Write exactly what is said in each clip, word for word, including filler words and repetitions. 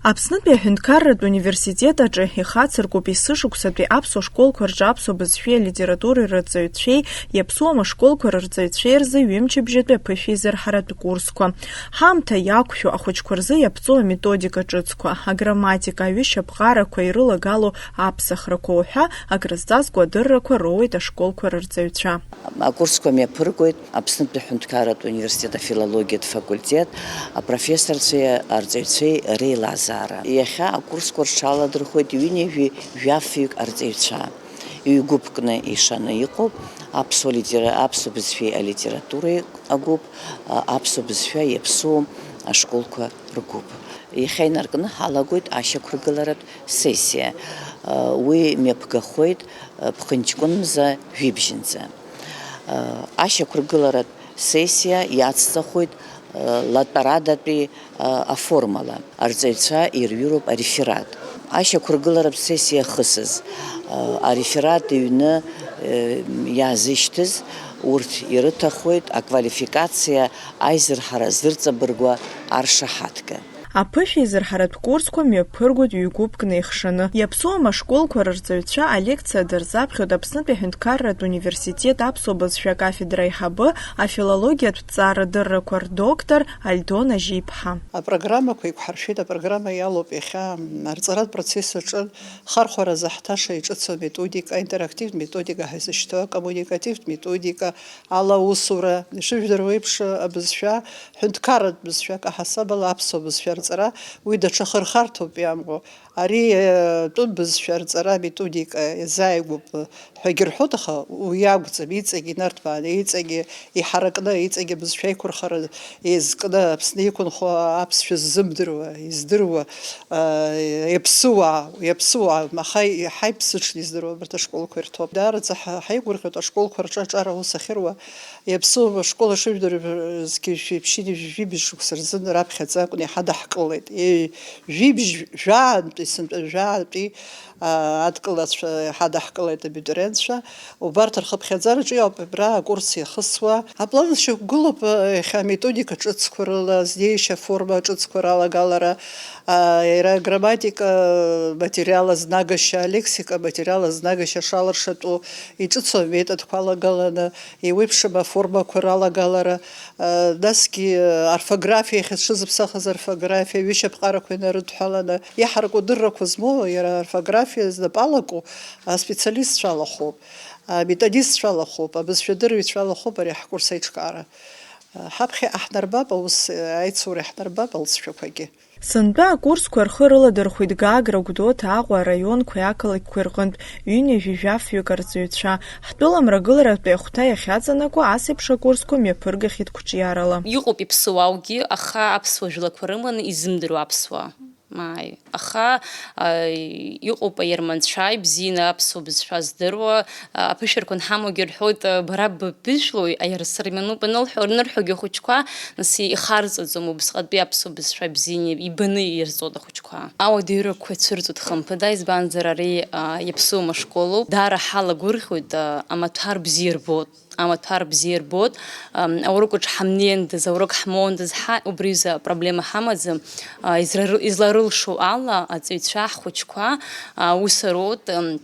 Аԥснытәи аҳәынҭқарратә университет аҿы ихацыркуп есышықәсатәи аԥсуа школқәа рҿы аԥсуа бызшәеи алитературеи рырҵаҩцәеи иаԥсуама школқәа рырҵаҩцәеи рзы ҩымчыбжьатәи аԥышәеизырҳаратә курсқәа. Ҳамҭа иақәшәо ахәыҷқәа рзы иаԥҵоу аметодика ҿыцқәа, аграмматика, аҩышьаԥҟарақәа ирылагало аԥсахрақәа уҳәа акрызҵазкуа адыррақәа роуеит ашколқәа рырҵаҩцәа. Акурсқәа мҩаԥыргоит Аԥснытәи аҳәынҭқарратә университет афилологиатә факультет апрофессорцәеи арҵаҩцәеи реилазаара. Иахьа акурсқәа рҽаладырхәеит ҩынҩажәи жәафҩык арҵаҩцәа. Ҩ-гәыԥкны ишаны иҟоуп аԥсуа литера-, аԥсуа бызшәеи алитературеи агәыԥ, а, аԥсуа бызшәа иаԥсоу ашколқәа ргәыԥ. Иахьа инаркны ҳалагоит ашьақәыргыларатә сессиа. А, уи мҩаԥгахоит, а, ԥхынҷкәынмза жәибжьынӡа. А, ашьақәыргыларатә сессиа иацҵахоит, а, латәарадатәи, а, аформала, арҵаҩцәа ирҩыроуп ареферат. Ашьақәыргыларатә сессиа ахысыз, а, ареферат иҩны, э, иаазышьҭыз, урҭ ирыҭахоит аквалификациа аизырҳара зырҵабыргуа аршаҳаҭга. Аԥышәеизырҳаратә курсқәа мҩаԥыргоит ҩ-гәыԥк неихшаны. Иаԥсуама ашколқәа рырҵаҩцәа алекциа дырзаԥхьоит Аԥснытәи аҳәынҭқарратә университет аԥсуа бызшәа акафедра аиҳабы, афилологиатә ҭҵаарадыррақәа рдоктор Альдона Жьиԥҳа. Апрограммақәа еиқәҳаршәеит, апрограмма иалоуп иахьа арҵаратә процесс аҿы хархәара заҳҭаша иҿыцу аметодика, аинтерактивтә методика ҳәа изышьҭоу, акоммуникативтә методика, ала аусура, ишыжәдыруа еиԥш, абызшәа, ҳәынҭқарратә бызшәак аҳасабала аԥсуа бызшәа рҵара, уи даҽа хырхарҭоуп иамоу. Ари, э, тәым бызшәа рҵара аметодика иазааигәоуп, э, ҳәагьы рҳәоит, аха уи акәӡам, иҵегь инарҭбааны, иҵегь иҳаракны, иҵегь абызшәа аиқәырхара еизкны, Аԥсны иқәынхо аԥсшәа ззымдыруа, издыруа, э, иаԥсыуаа, иаԥсыуаа, аха иаҳа иԥсыҽны издыруа абарҭ ашколқәа ирҭоуп. Даараӡа ҳа-, ҳаигәырӷьоит ашколқәа рҿы аҿар аус ахьыруа. Иаԥсоу ашкол ашыжәдыруа зқьи жәшәи ԥшьынҩажәи жәибжь шықәса рзын раԥхьаӡа акәны иҳадаҳкылеит. Е, жәибжь жәаантәи, сынтәа жәаантәи, а, адкылацәа иҳадаҳкылеит, абитуриентцәа. Убарҭ рхыԥхьаӡараҿы иоуп абра акурс иахысуа. Аплан шьақәгылоуп, а, иахьа аметодика ҿыцқәа рыла, азнеишьа аформа ҿыцқәа ралагалара, а, иара аграмматика материал азнагашьа, алексика материал азнагашьа шалыршатәу, иҿыцу аметодқәа алагаланы, еиуеиԥшым аформақәа ралагалара, а, насгьы, а, орфографиа, иахьа зҽызыԥсахыз орфографиа, ҩышьаԥҟарақәа инарыдҳәаланы, иаҳараку дыррақәа змоу, иара аорфографиа знапы алаку аспециалистцәа алахоуп, аметодистцәа алахоуп, абызшәадырҩцәа алахоуп ари ҳкурс аиҿкаара. А, ҳаԥхьа иаҳнарбап аус, аицура иаҳнарбап алҵшәақәагьы. Сынтәа акурсқәа рхы рыладырхәеит Гагра, Гәдоуҭа, Аҟәа араионқәеи ақалақьқәеи рҟынтә ҩынҩажәи жәафҩык арҵаҩцәа. Ҳтәыла мрагыларатәи ахәҭа иахьаҵанакуа, ас еиԥш акурсқәа мҩаԥыргахьеит қәҿиарала. Иҟоуп иԥсуаугьы, аха аԥсуа жәлақәа рыманы изымдыруа аԥсуаа. Мааи. Аха, а, иҟоуп аерманцәа, ибзианы аԥсуа бызшәа здыруа, а, аԥышәарақәа анҳамоугьы рҳәоит, а, бара быбыжәлои, аерсырмиануп анылҳәо, анырҳәогьы ахәыҷқәа, нас ихарҵаӡом, убысҟатәи аԥсуа бызшәа бзианы ибаны ирҵоит ахәыҷқәа. Ауадаҩрақәа цәырҵуеит хымԥада, избанзар ари, а, иаԥсуама школуп, даара ҳалагәырӷьоит, а, амаҭәар бзиа рбоит. Амаҭәар бзиа рбоит, ам, аурок аҿы ҳамнеиндаз, аурок ҳмоундаз ҳа, убри рзы апроблема ҳамаӡам. А, израры-, изларылшо ала, аҵаҩцәа, ҳхәыҷқәа, а, ус ароуеит, ам,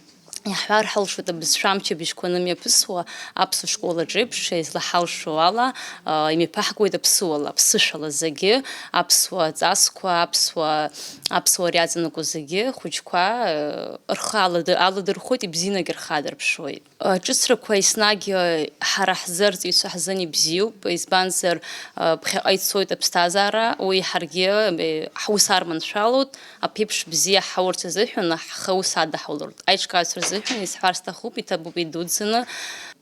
иаҳҳәар ҳалшоит абызшәа амчыбжьқәа анымҩаԥысуа, аԥсуа школ аҿы еиԥш, излаҳалшо ала, а, имҩаԥаҳгоит аԥсуала, аԥсышәала зегьы, аԥсуа ҵасқәа, аԥсуа, аԥсуара иаҵанакуа зегьы, хәыҷқәа, а, рхы алады-, аладырхәоит, ибзианагь рхы адырԥшуеит. Аҿыцрақәа еснагь, э, ҳара ҳзы, арҵаҩцәа ҳзын ибзиоуп, избанзар, э, ԥхьаҟа ицоит аԥсҭазаара, уи ҳаргьы, э, ҳус арманшәалоит, аԥеиԥш бзиа ҳаурц азыҳәан ҳхы аус адаҳулоит. Аиҿкааҩцәа рзыҳәан исҳәар сҭахуп, иҭабуп идуӡӡаны,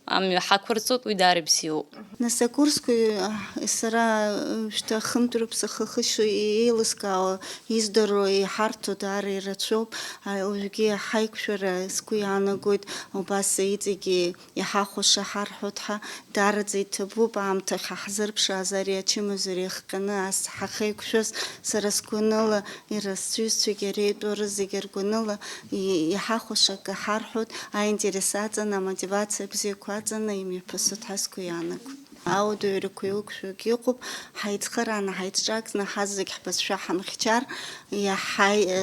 амҩа ҳақәырҵоит, уи даара ибзиоуп. Нас акурсқәа, э, сара, э, шьҭа хынтәроуп сахыхьчо, еилыскаауа, издыруа, иҳарҭо даара ирацәоуп. А, уажәгьы ҳаиқәшәара сгәы иаанагоит, убас иҵегьы иҳахәаша ҳарҳәоит ҳәа, даараӡа иҭабуп, аамҭа ҳаҳзырԥшааз ари ачымазара иахҟьаны ас ҳахеиқәшәаз, сара сгәаныла, иара сҩызцәагьы ари итәы рызегьы ргәаныла, и-, иҳахәаша акы ҳарҳәоит, аинтерес аҵаны, амотивациа бзиақәа аҵаны имҩаԥысуеит ҳәа сгәы иаанагоит. Ауадаҩрақәа илықәшәогьы ыҟоуп, ҳаицхырааны, ҳаицҿакны, ҳазегь ҳбызшәа ҳамхьчар, иаҳа, э,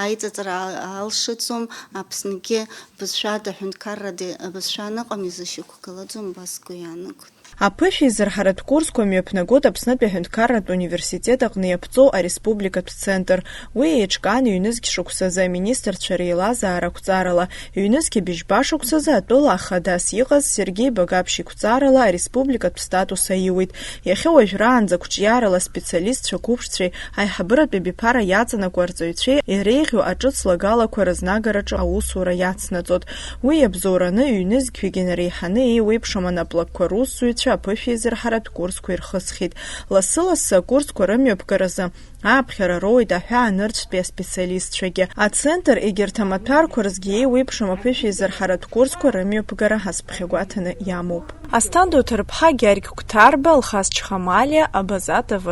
аиҵыҵра алшаӡом, Аԥсныгьы бызшәада ҳәынҭқаррада абызшәа аныҟам изышьақәгылаӡом, убас сгәы иаанагоит. Аԥышәеизырҳаратә курсқәа мҩаԥнагоит Аԥснытәи аҳәынҭқарратә университет аҟны иаԥҵоу ареспубликатә центр. Уи еиҿкаан ҩнызқь шықәсазы аминистрцәа реилазаара ақәҵарала, ҩнызқь быжьба шықәсазы атәыла ахадас иҟаз Сергеи Багаԥшь иқәҵарала ареспубликатә статус аиуит. Иахьа уажәраанӡа қәҿиарала специалистцәа қәыԥшцәеи аиҳабыратәи абиԥара иаҵанакуа арҵаҩцәеи иреиӷьу аҿыц лагалақәа рызнагараҿы аусура иацнаҵоит. Уи иабзоураны ҩнызқьҩык инареиҳаны еиуеиԥшым анаплакқәа русзуҩцәа аԥышәеизырҳаратә курсқәа ирхысхьеит. Лассы-лассы акурсқәа рымҩаԥгаразы ааԥхьара роуеит аҳәаа нырцәтәи аспециалистцәагьы. Ацентр егьырҭ амаҭәарқәа рзгьы еиуеиԥшым аԥышәеизырҳаратә курсқәа рымҩаԥгара азԥхьагәаҭаны иамоуп. Асҭанда Уҭарԥҳа, Гьаргь Қәҭарба, Алхас Чхамалиа, Абаза Т В.